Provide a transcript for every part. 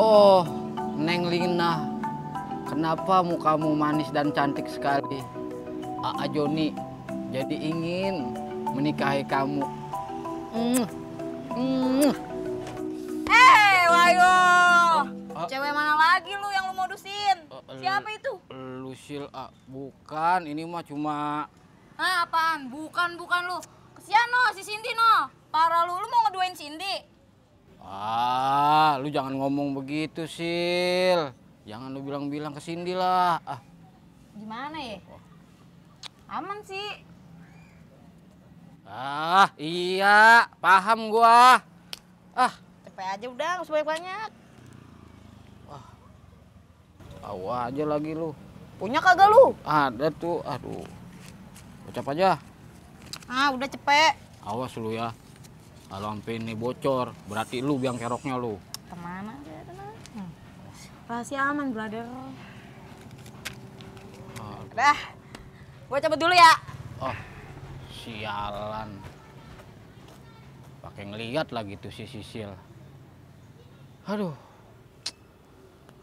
Oh, Neng Lina, kenapa mukamu manis dan cantik sekali? Aa Joni jadi ingin menikahi kamu. Wayo! Cewek mana lagi lu yang lu modusin? Siapa itu? Lu Sil, bukan. Ini mah cuma... Ah, apaan? Bukan lu. Kesian no, si Cindy no. Parah lu mau ngeduain Cindy? Lu jangan ngomong begitu, Sil. Jangan lu bilang-bilang ke Cindy lah. Gimana ya? Aman sih. Iya, paham gua. Cepet aja udah, nggak usah banyak. Tahu aja lagi lu. Punya kagak lu? Ada tuh, aduh. Ucap aja. Udah cepet. Awas lu ya. Kalau sampai ini bocor, berarti lu biang keroknya lu. Kemana aja, tenang. Rahasia aman, brother. Udah, gua cabut dulu ya. Sialan. Pakai ngeliat lagi tuh si Sisil. Aduh.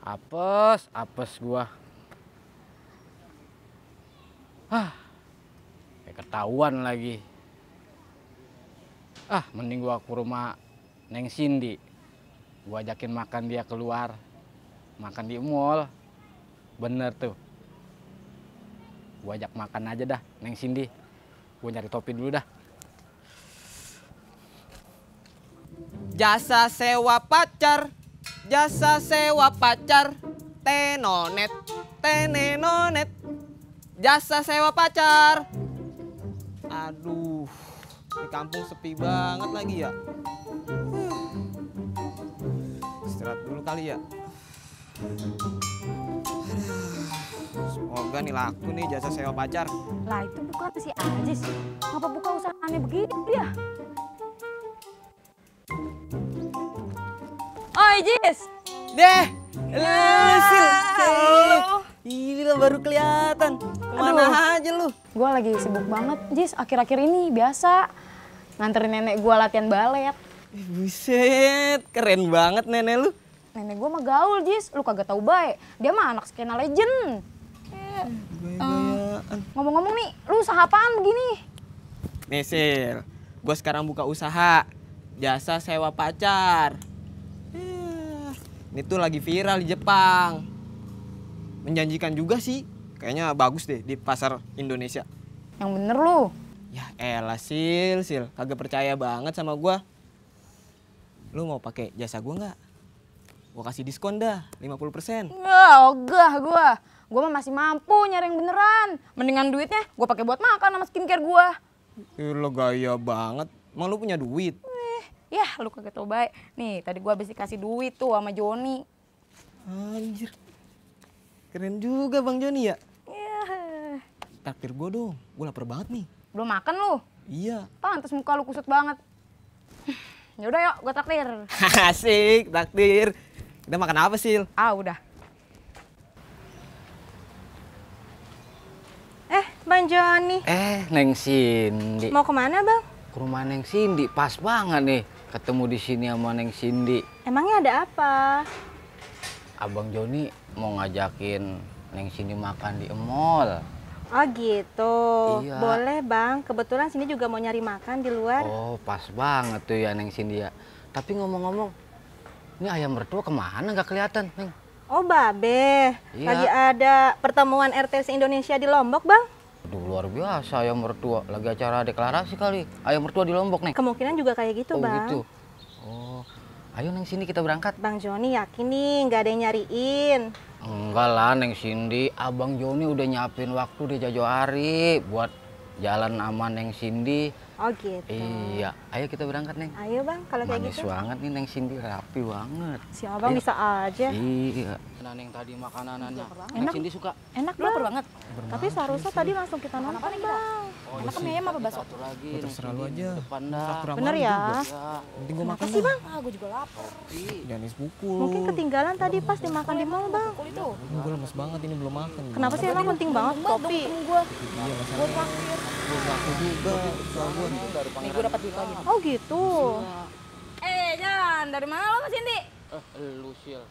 Apes gua. Kayak ketahuan lagi. Mending gua ke rumah Neng Cindy. Gua ajakin makan dia keluar. Makan di mall. Bener tuh. Gua ajak makan aja dah Neng Cindy. Gua nyari topi dulu dah. Jasa sewa pacar, jasa sewa pacar, tenonet, tenenonet, jasa sewa pacar. Aduh, di kampung sepi banget lagi ya. Istirahat dulu kali ya. Semoga nih laku nih jasa sewa pacar. Lah itu bukan si Ajis. Ngapa buka usaha aneh begitu dia? Oi Jis. Deh, Sil. Ini lo baru kelihatan. Kemana aja lu? Gue lagi sibuk banget Jis. Akhir-akhir ini biasa nganterin nenek gue latihan balet. Buset, keren banget nenek lu. Nenek gue mah gaul Jis. Lu kagak tahu baik. Dia mah anak skena legend. Ngomong-ngomong nih, lu usaha apaan begini? Nih Sil, gue sekarang buka usaha jasa sewa pacar. Ini tuh lagi viral di Jepang. Menjanjikan juga sih. Kayaknya bagus deh di pasar Indonesia. Yang bener lu. Ya elah Sil. Kagak percaya banget sama gue. Lu mau pakai jasa gue nggak? Gue kasih diskon dah, 50%. Nggak, ogah gue. Gue mah masih mampu nyari yang beneran. Mendingan duitnya gue pakai buat makan sama skincare gue. Lo gaya banget. Emang lu punya duit? Yah, lu kagak tau baik. Nih, tadi gue habis dikasih duit tuh sama Joni. Anjir. Keren juga Bang Joni ya? Iya. Traktir gue dong. Gue lapar banget nih. Belum makan lu? Iya. Pantes muka lu kusut banget. Yaudah yuk, gue traktir. Asik, traktir. Kita makan apa Sil? Udah. Bang Joni. Neng Cindy. Mau kemana bang? Ke rumah Neng Cindy, pas banget nih ketemu di sini sama Neng Cindy. Emangnya ada apa? Abang Joni mau ngajakin Neng Cindy makan di mall. Oh gitu, Iya. boleh bang. Kebetulan sini juga mau nyari makan di luar. Oh, pas banget tuh ya Neng Cindy ya. Tapi ngomong-ngomong, ini ayam mertua kemana nggak kelihatan, Neng? Oh babe, Iya. lagi ada pertemuan RT se-Indonesia di Lombok bang. Aduh, luar biasa ayam mertua. Lagi acara deklarasi kali. Ayam mertua di Lombok, Neng. Kemungkinan juga kayak gitu Oh, bang. gitu. Oh, ayo Neng Cindy kita berangkat. Bang Joni yakin nih nggak ada yang nyariin. Enggak lah Neng Cindy, Abang Joni udah nyiapin waktu di Jajo Hari buat jalan aman Neng Cindy. Oh gitu. Iya, ayo kita berangkat Neng. Ayo bang, kalau kayak Manis gitu. banget nih Neng Cindy, rapi banget. Si abang Ayo. bisa aja. Iya. Nah, Neng tadi makanannya. Neng Enak. Cindy suka. Enak Lu lapar bang. banget. Tapi seharusnya tadi langsung kita nonton bang. Enak mie ayam apa bakso? Satu lagi. Oh, terserah lu aja. Depan dah. Bener ya. Penting gue makan sih, dah. Gue juga lapar. Jangan dipukul. Mungkin ketinggalan tadi pas dimakan di mall bang. Itu. Gue lemes banget ini belum makan. Kenapa sih emang penting banget kopi? Gue. Iya masalahnya. Gue ngaku juga. Soal gue. Nih gue dapat duit lagi. Oh gitu. Jan, dari mana lo Mas Cindy? Lu Sil.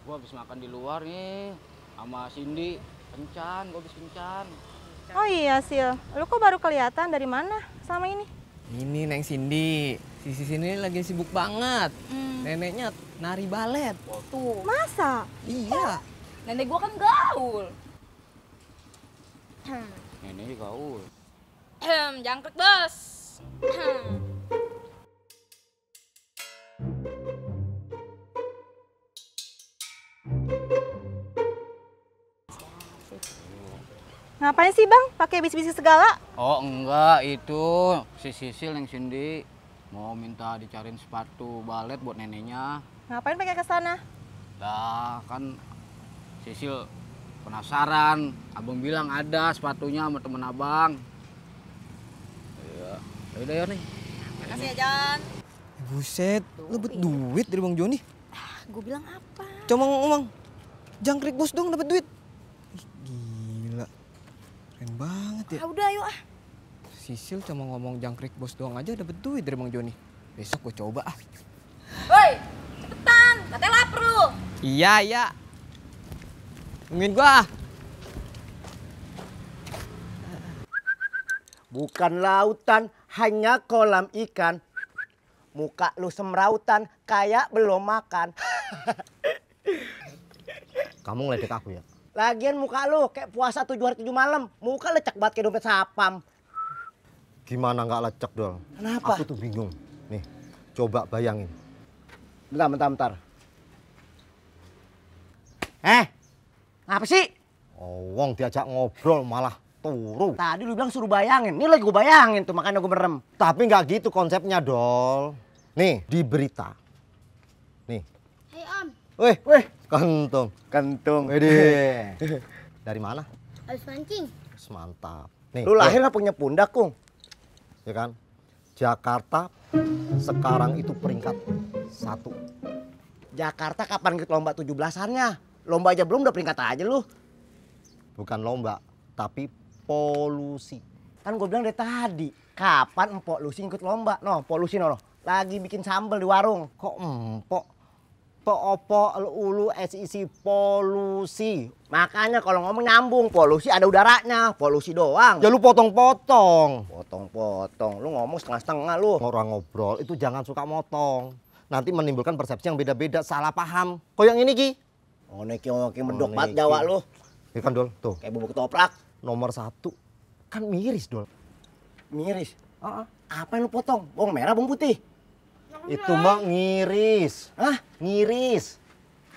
Gua habis makan di luar nih sama Cindy. Kencan, gua habis kencan. Oh iya, Sil. Lu kok baru kelihatan dari mana sama ini? Ini Neng Cindy. Si sini lagi sibuk banget. Neneknya nari balet. Tuh. Masa? Iya. Nenek gua kan gaul. Ini gaul. Jangkrik, Bos. Ngapain sih Bang? Pakai bisik-bisik segala? Oh enggak, itu si Sisil yang Cindy mau minta dicariin sepatu balet buat neneknya. Ngapain pakai ke sana? Dah kan Sisil penasaran, abang bilang ada sepatunya sama temen abang. Iya, yaudah ya nih. Makasih ya, Jon. Buset, lu dapat duit dari Bang Joni. Gue bilang apa? Coba ngomong, jangkrik bos dong dapat duit. Ih, gila, keren banget ya. Udah, ayo ah. Sisil cuma ngomong jangkrik bos doang aja dapat duit dari Bang Joni. Besok gue coba ah. Woi, cepetan. Katanya lapar lu. Iya. Tungguin gua. Bukan lautan, hanya kolam ikan. Muka lu semrautan, kayak belum makan. Kamu ngeledek aku ya? Lagian muka lu kayak puasa 7 hari 7 malam. Muka lecek banget kayak dompet sapam. Gimana nggak lecek dong? Kenapa? Aku tuh bingung. Nih, coba bayangin. Bentar. Apa sih? Wong diajak ngobrol malah turu. Tadi lu bilang suruh bayangin. Ini lagi gue bayangin tuh, makanya gue merem. Tapi nggak gitu konsepnya, Dol. Nih, di berita. Nih. Hei, Om. Weh, kentung. Wede. Dari mana? Habis mancing. Mantap. Nih, Lu lahir lah punya pundak, Kung. ya kan? Jakarta sekarang itu peringkat 1. Jakarta kapan ikut lomba 17-annya? Lomba aja belum udah peringkat aja lu. Bukan lomba, tapi polusi. Kan gue bilang dari tadi. Kapan empok lu sih ikut lomba? No, polusi no. Lagi bikin sambel di warung. Kok empok? Opo ulu isi polusi. Makanya kalau ngomong nyambung, polusi ada udaranya, polusi doang. Ya lu potong-potong. Potong-potong, lu ngomong setengah-setengah lu. Orang ngobrol itu jangan suka motong. Nanti menimbulkan persepsi yang beda-beda, salah paham. Kok yang ini Ki? Oh neki medok Oh, banget neki. Jawa lu. Ya kan Dol, tuh. Kayak bubuk ketoprak, Nomor 1 kan miris Dol. miris. Apa yang lu potong? Bawang merah, bawang putih? Itu mah ngiris. Hah? Ngiris.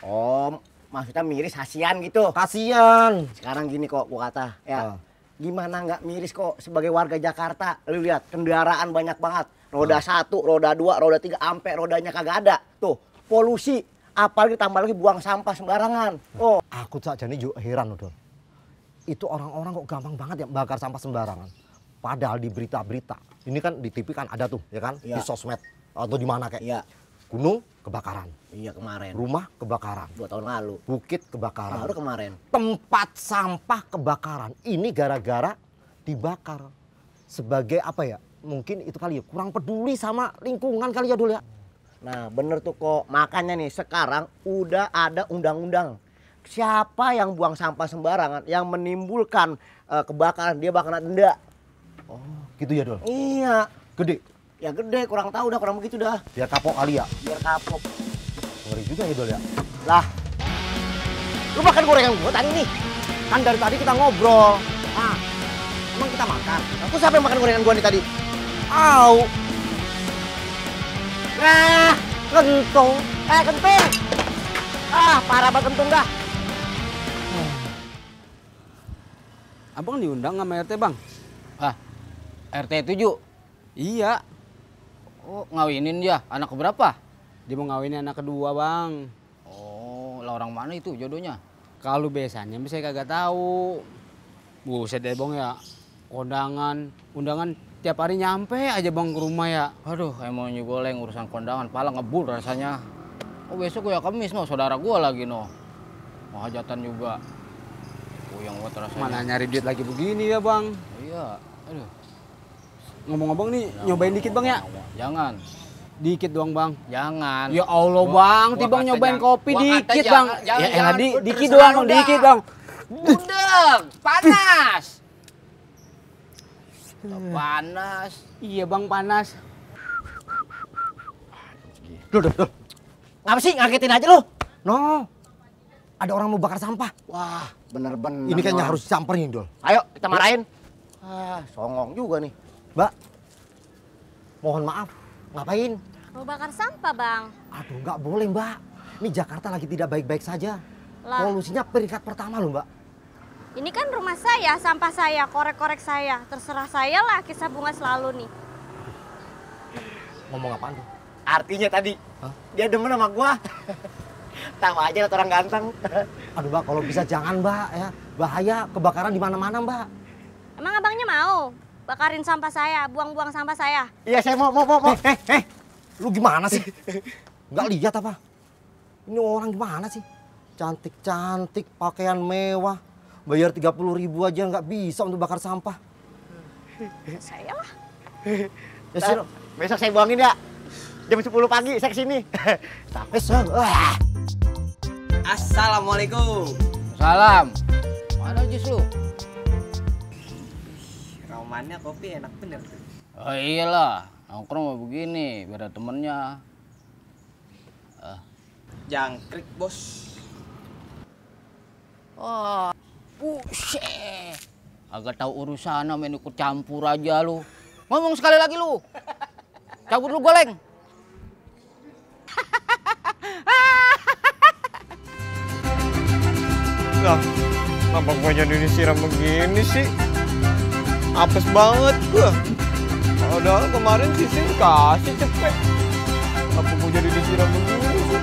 Oh, maksudnya miris hasian gitu. Kasian. Sekarang gini kok gua kata, ya. Ah. Gimana nggak miris kok sebagai warga Jakarta? Lu lihat kendaraan banyak banget. Roda 1, roda 2, roda 3, ampe rodanya kagak ada. Tuh, polusi. Apalagi tambah lagi buang sampah sembarangan. Oh, Aku saja nih juga heran Dol. Itu orang-orang kok gampang banget ya bakar sampah sembarangan. Padahal di berita-berita, ini kan di TV kan ada tuh, ya kan? Iya. Di sosmed atau di mana kayak. iya. Gunung kebakaran, Iya kemarin. rumah kebakaran, 2 tahun lalu. bukit kebakaran. Baru kemarin. Tempat sampah kebakaran. Ini gara-gara dibakar. Sebagai apa ya? Mungkin itu kali ya, kurang peduli sama lingkungan kali ya Dul ya. Nah bener tuh kok, makanya nih sekarang udah ada undang-undang. Siapa yang buang sampah sembarangan, yang menimbulkan kebakaran, dia bakal kena denda. Oh, gitu ya Dul. Iya, Gede. ya gede, kurang tahu dah, kurang begitu dah. Biar kapok kali ya. Biar kapok. Ngeri juga ya Dul ya. Lah, lu makan gorengan gua tadi nih. Kan dari tadi kita ngobrol. Ah, emang kita makan? Aku siapa yang makan gorengan gua nih tadi? Au. Nah, kentung. Kentung. Ah, parah banget kentung dah. Abang diundang sama RT bang? Ah, RT 7. Iya, Oh, ngawinin dia. Anak keberapa? dia mau ngawinin anak kedua bang. Oh, lah orang mana itu jodohnya? Kalau besannya saya kagak tahu. Buset deh bang ya, undangan tiap hari nyampe aja bang ke rumah ya. Aduh, emangnya goleng urusan kondangan, pala ngebul rasanya. Oh, besok gue ya kemis, no. Saudara gue lagi, no. Mau hajatan juga. Yang buat rasanya. Mana nyari duit lagi begini ya bang. Iya, aduh. Ngomong-ngomong nih, nyobain dikit bang ya. Jangan. Dikit doang bang. Jangan. Ya Allah bang, Gua tibang kata nyobain jangan- kopi gua kata dikit jangan- bang. jangan- Ya jangan, dikit terserah doang lu bang, dah. dikit bang. Budek, panas. Panas. Iya bang panas. Dul. Ngapa sih ngagetin aja lu? No. Ada orang mau bakar sampah. Wah, bener-bener. Ini kayaknya orang. harus disamperin, Dul. Ayo kita marahin. Ah, songong juga nih. Mbak, mohon maaf. Ngapain? Mau bakar sampah, Bang. Aduh, nggak boleh, Mbak. Ini Jakarta lagi tidak baik-baik saja. Lah. Polusinya peringkat pertama loh, Mbak. Ini kan rumah saya, sampah saya, korek-korek saya. Terserah saya lah, kisah bunga selalu nih. Ngomong apaan tuh? Artinya tadi dia demen sama gua. Tahu aja lah orang ganteng. Aduh, Mbak, kalau bisa jangan, Mbak, ya. Bahaya kebakaran di mana-mana, Mbak. Emang abangnya mau bakarin sampah saya, buang-buang sampah saya? Iya, saya mau. Lu gimana sih? Nggak lihat apa? Ini orang gimana sih? Cantik-cantik, pakaian mewah. Bayar 30.000 aja nggak bisa untuk bakar sampah. Saya lah. Ya sih, Besok saya buangin ya. Jam 10 pagi saya kesini. Assalamualaikum. Salam. Mana jus lu? Romannya kopi enak bener tuh. Oh iyalah, nongkrong mau begini, biar ada temennya. Jangkrik bos. Oh, buset. Agak tahu urusan main ikut campur aja lu. Ngomong sekali lagi lu. Cabut lu goleng. Lah, kenapa gua jadi disiram begini sih? Apes banget gua. Padahal kemarin Sisin kasih cepet. Kenapa gua jadi disiram begini sih?